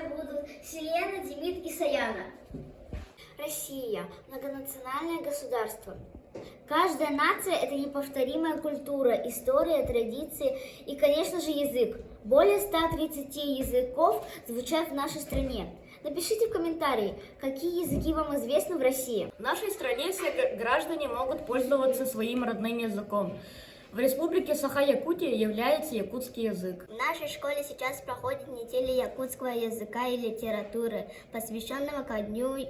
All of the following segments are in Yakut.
вами будут Селена, Демид и Саяна. Россия – многонациональное государство. Каждая нация – это неповторимая культура, история, традиции и, конечно же, язык. Более 130 языков звучат в нашей стране. Напишите в комментарии, какие языки вам известны в России. В нашей стране все граждане могут пользоваться своим родным языком. В республике Саха-Якутия является якутский язык. В нашей школе сейчас проходит неделя якутского языка и литературы, посвященного ко дню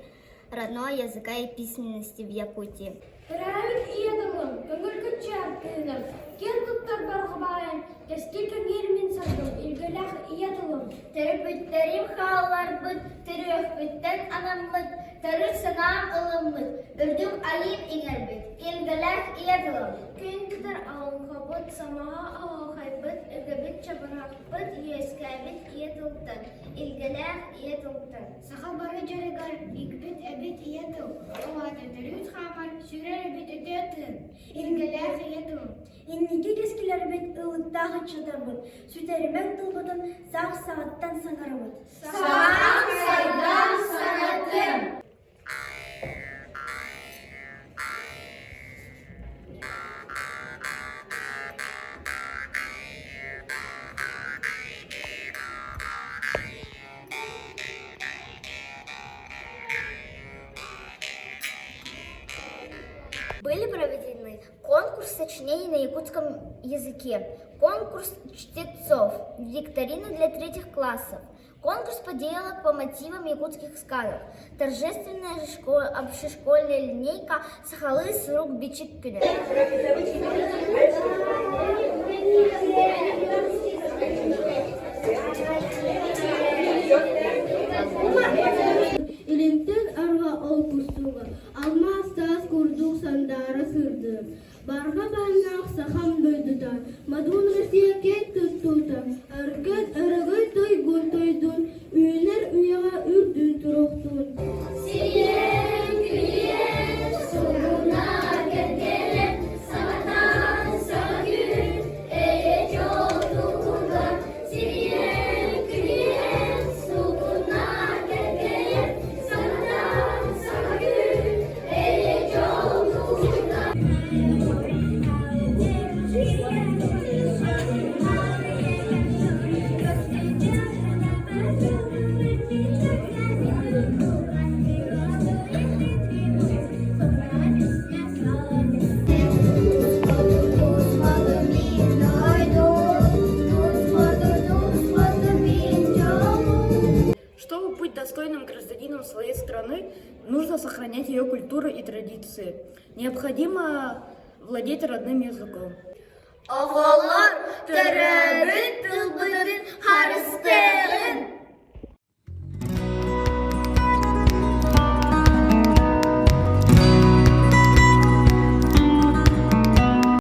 родного языка и письменности в Якутии. Төрөөбүт ийэ тылым, көҥүл кынчаар тыыным, киэн туттар барҕа баайым, кэскил кэҥиир мин саргым, илгэлээх ийэ тылым. Төрөппүттэрим хаалларбыт, төрүөхпүттэн анаммыт, төрүт санаам ылыммыт, үрдүк айыым иҥэрбит, илгэлээх ийэ тылым. Күн тутар олоҥхобут, сомоҕо оһуохайбыт, үгэбит чабырҕахпыт, үөскээбит ийэ тылтан, илгэлээх ийэ тылтан. Саха бары дьарыгар иҥпит эбит ийэ тыл, ол аата төрүүт хаамар, сүрэр эбит үтүө тыын, илгэлээх ийэ тыл. Инники кэскилэрбит ылыктаах ыччатарбыт, сүтэримэҥ тылбытын саах саҕаттан саҥарабыт. Саҥам сайдам саҥатым! Были проведены конкурс сочинений на якутском языке, конкурс чтецов, викторина для третьих классов, конкурс поделок по мотивам якутских сказок, торжественная общешкольная линейка «Сахалы с рук бичик күнэ». Илинтэн арҕаа ол кустуга алмаас таас курдук сандаара сырдыыр. Барҕа бааннаах сахам дойдута, модун Россия киэн туттуута, өркөн өрөгөй тойгун тойдун, үүнэр үйэҕэ үрдүн туруохтун. Сиэн күлүөн сугуна кэргэнэ саҥатан саҥа күн эйэ дьол туһугар Сиэн күлүөн сугуна кэргэнэ саҥатан саҥа күн эйэ дьол туһугар Чтобы быть достойным гражданином своей страны, нужно сохранять ее культуру и традиции. Необходимо владеть родным языком. Оҕолор төрөөбүт тылбытын харыстыаҕыҥ!